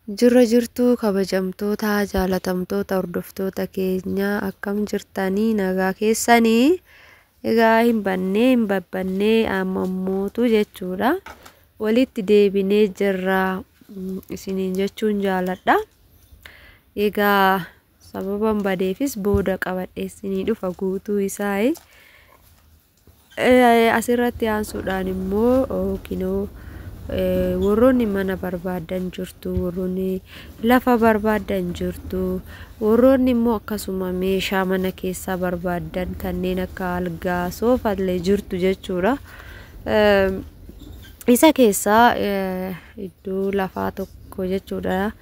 Jirra jirtuu kabajamtoota jaalatamtoota hordoftoota keenya, akkam jirtanii? Nagaa keessanii? Egaa hin bannee hin babbannee, amma jechuudha walitti deebinee jirra isiniin jechuun jaaladha. Egaa sababan badeefis booda qabadhee isinii dhufa guutuu isaa. Asirratti aansuudhaan immoo kinoo warroonni mana barbaadan jirtu, warroonni lafa barbaadan jirtu, warroonni immoo akkasuma meeshaa mana keessaa barbaadan kanneen akka algaa, soofallee jirtu jechuudha. Isa keessaa iddoo lafaa tokko jechuudha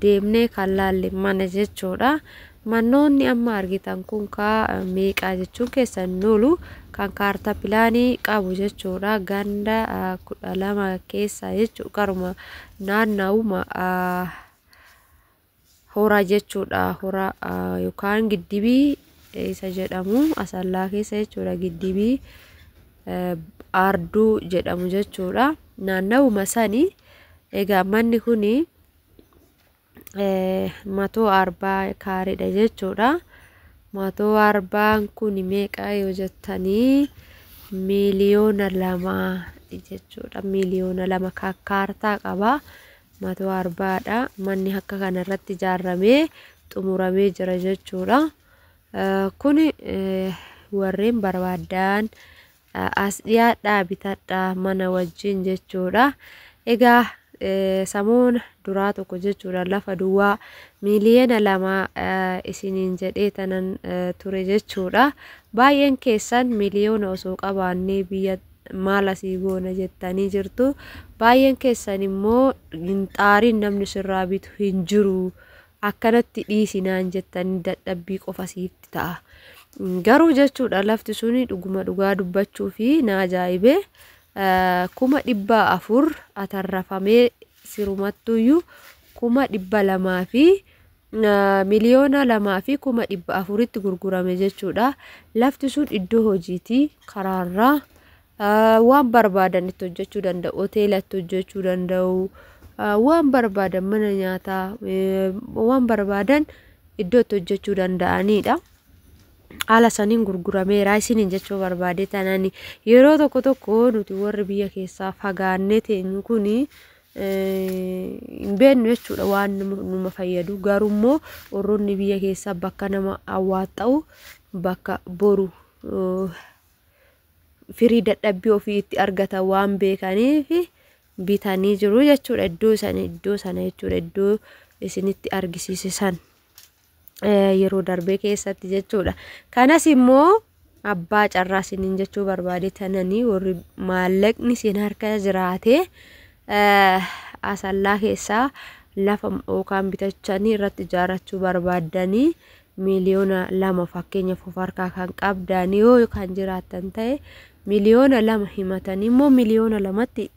deemnee kan laalle mana jechuudha. Manoonni amma argitan kun kaa meeqaa jechuun keessan oolu, kan kaartaa pilaanii qabu jechuudha. Ganda 12 keessa jechuudha, qaruma naanna'uma hora jechuudha. Hora yookaan giddibii isa jedhamu Asallaa keessa jechuudha. Giddibii Aarduu jedhamu jechuudha. Naanna'uma sani egaa manni kuni 140 kaareedha jechuudha. 140n kun meeqa yoo jettanii, 2 miiliyoona jechuudha. 2 miiliyoona kaartaa qaba. 140dha. Manni akka kanarratti ijaaramee xumuramee jira jechuudha. Kuni warreen barbaadan as dhiyaadhaa, bitadhaa mana wajjin jechuudha. Egaa samoona duraa tokko jechuudha lafa duwwaa 2 miiliyoona isiniin jedhee tanan ture jechuudha. Baay'een keessan miliyoona osoo qabaannee biyya maal asii goona jettanii jirtu. Baay'een keessan immoo hin xaariin, namni sirraa bitu hin jiru. Akkanatti dhiisinaan jettanii dadhabbii qofa sitti ta'a. Garuu jechuudha lafti suni dhuguma dhugaa dubbachuu fi na ajaa'ibee, 400,000 atarrafamee sirumattuyyuu 200,000 fi 2,400,000tti gurgurame jechuudha. Lafti sun iddoo hojiitii, karaarraa waan barbaadan itti hojjechuu danda'u, hoteela itti hojjechuu danda'u, waan barbaadan mana nyaataa, waan barbaadan iddoo itti hojjechuu danda'anidha. Haala saniin gurgurameera isiniin jechuu barbaade tanani. Yeroo tokko tokko nuti warri biyya keessaa fagaannee teenyu kuni hin beeknu jechuudha waan numa fayyadu. Garuu immoo warroonni biyya keessaa bakka nama awwaaxxa'u, bakka boru firii dadhabbii ofii itti argatan waan beekaniif bitanii jiru jechuudha. Iddoo sana, iddoo sana jechuudha, iddoo isinitti argisiise san yeroo darbee keessatti jechuudha. Kanas immoo abbaa carraa isiniin jechuu barbaade tananii, warri maallaqni isin harka jiraate Asallaa keessaa lafa yookaan bitachanii irratti ijaarrachuu barbaaddanii, 2 miiliyoona fakkeenyaaf of harkaa kan qabdan yoo kan jiraattan ta'e, 2 miiliyoona himatanii immoo 2 miiliyoonatti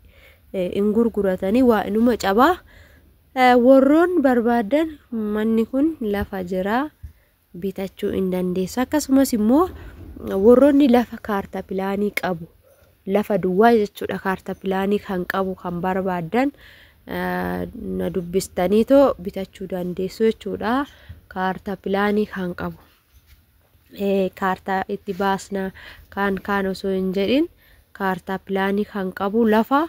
hin gurguratanii, waa inuma cabaa. Warroon barbaadan manni kun lafa jira, bitachuu hin dandeessu. Akkasumas immoo warroonni lafa kaartaa pilaanii qabu, lafa duwwaa jechuudha, kaartaa pilaanii kan qabu kan barbaadan na dubbistaniitoo bitachuu dandeessu jechuudha. Kaartaa pilaanii kan qabu. Kaartaa itti baasna kaan kaan osoo hin jedhin, kaartaa pilaanii kan qabu lafa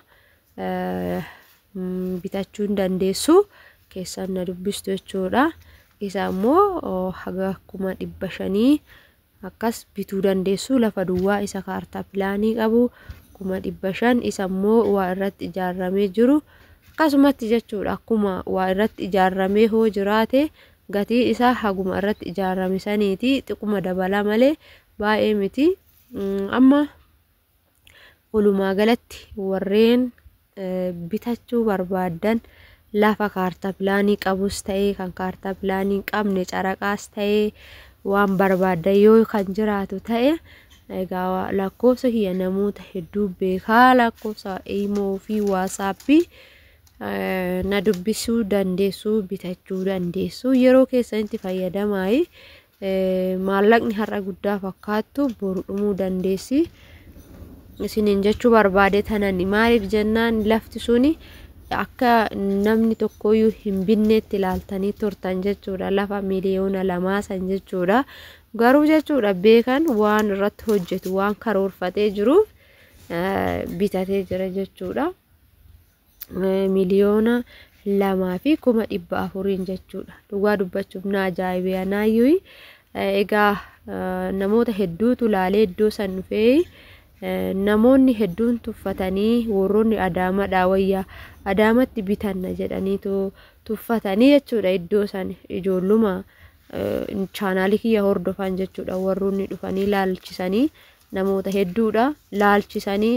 bitachuu hin dandeessu, keessan na dubbistu jechuudha. Isa immoo haga 500,000 akkas bituu dandeessu. Lafa duwwaa isa kaartaa pilaanii qabu 500,000, isa immoo waa irratti ijaaramee jiru akkasumatti jechuudha. Akkuma waa irratti ijaaramee hoo jiraate, gatii isaa haguma irratti ijaarame saniiti, xiqquma dabala malee baay'ee miti. Amma walumaa galatti warreen bitachuu barbaadan lafa kaartaa pilaanii qabus ta'ee, kan kaartaa pilaanii hin qabne, caraqaas ta'ee, waan barbaadan yoo kan jiraatu ta'e, egaa lakkoofsa kiyya namoota hedduu beekaa, lakkoofsa iimoo fi waasaappii na dubbisuu dandeessu, bitachuu dandeessu. Yeroo keessanitti fayyadamaayi. Maallaqni har'a guddaa fakkaattu boru dhumuu dandeessi isiniin jechuu barbaade tanani. Maaliif jennaan, lafti suni Akka namni tokkoyyuu hin binneetti ilaaltanii turtan jechuudha. Lafa 2 miliyoona san jechuudha. Garuu jechuudha, beekan waan irratti hojjetu waan karoorfatee jiruuf bitatee jira jechuudha. 2,400,000n jechuudha. Dhugaa dubbachuuf na ajaa'ibee anaayyuu. Egaa namoota hedduutu laalee iddoo san dhufee, namoonni hedduun tuffatanii, warroonni Adaamadhaa wayyaa Adaamatti bitanna jedhaniitu tuffatanii jechuudha. Iddoo san ijoolluma chaanaalii kiyya hordofan jechuudha, warroonni dhufanii laalchisanii namoota hedduudha laalchisanii,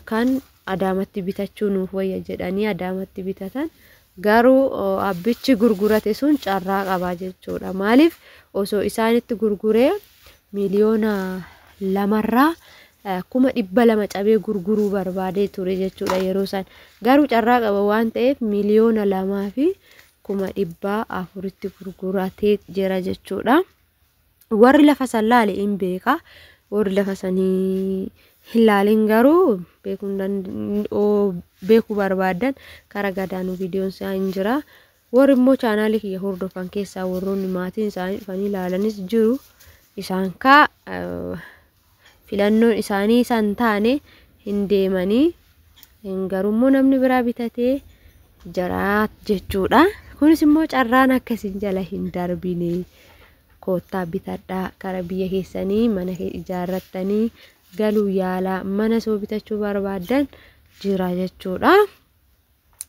kan Adaamatti bitachuu nuuf wayya jedhanii Adaamatti bitatan. Garuu abbichi gurgurate sun carraa qabaa jechuudha. Maaliif, osoo isaanitti gurguree 2,200,000rraa 200,000 cabee gurguruu barbaadee ture jechuudha yeroo san. Garuu carraa qaba waan ta'eef 2,400,000tti gurguratee jira jechuudha. Warri lafa san laale hin beeka. Warri lafa sanii hin laalin garuu beekuu barbaadan karaa gadaanuu viidiyoon isaa hin jira. Warri immoo chaanaalii kiyya hordofan keessaa warroonni maatiin isaanii dhufanii ilaalanis jiru. Isaan kaa filannoon isaanii isaan taane hin deemanii, garuu namni biraa bitatee jira jechuudha. Kunis immoo carraan akkasiin jala hin darbine, koottaa bitadhaa, kara biyya keessanii mana ijaarrattanii galuu yaalaa, mana soo bitachuu barbaaddan jira jechuudha.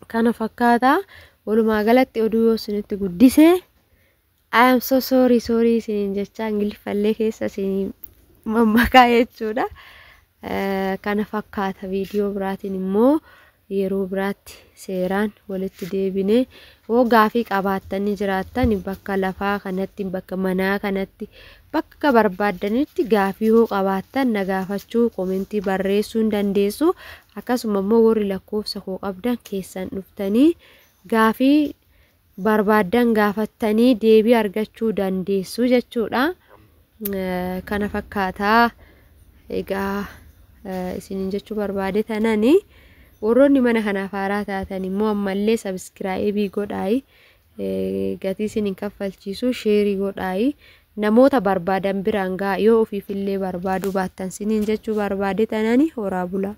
Kana fakkaata. Walumaa galatti oduu yoo isinitti guddise, I am so sorry, sorry isiniin jecha, Ingiliffallee keessa isinii mammakaa jechuudha. Kana fakkaata. Viidiyoo biraatiin immoo yeroo biraatti seeraan walitti deebinee, hoo gaafii qabaattanii jiraattan, bakka lafaa kanatti, bakka manaa kanatti, bakka barbaaddanitti gaafii hoo qabaattan na gaafachuu, koomentii barreessuu hin dandeessu. Akkasuma immoo warri lakkoofsa koo qabdan keessan dhuftanii gaafii barbaaddan gaafattanii deebii argachuu dandeessu jechuudha. Kana fakkaataa. Egaa isiniin jechuu barbaade tanani, warroonni mana kanaaf haaraa taatan immoo ammallee subscribe godhaayi, gatii isin kaffalchiisu, share godhaayi, namoota barbaadan biraan ga'a yoo ofiifillee barbaaduu baattan, siniin jechuu barbaade tanani. Horaa bulaa.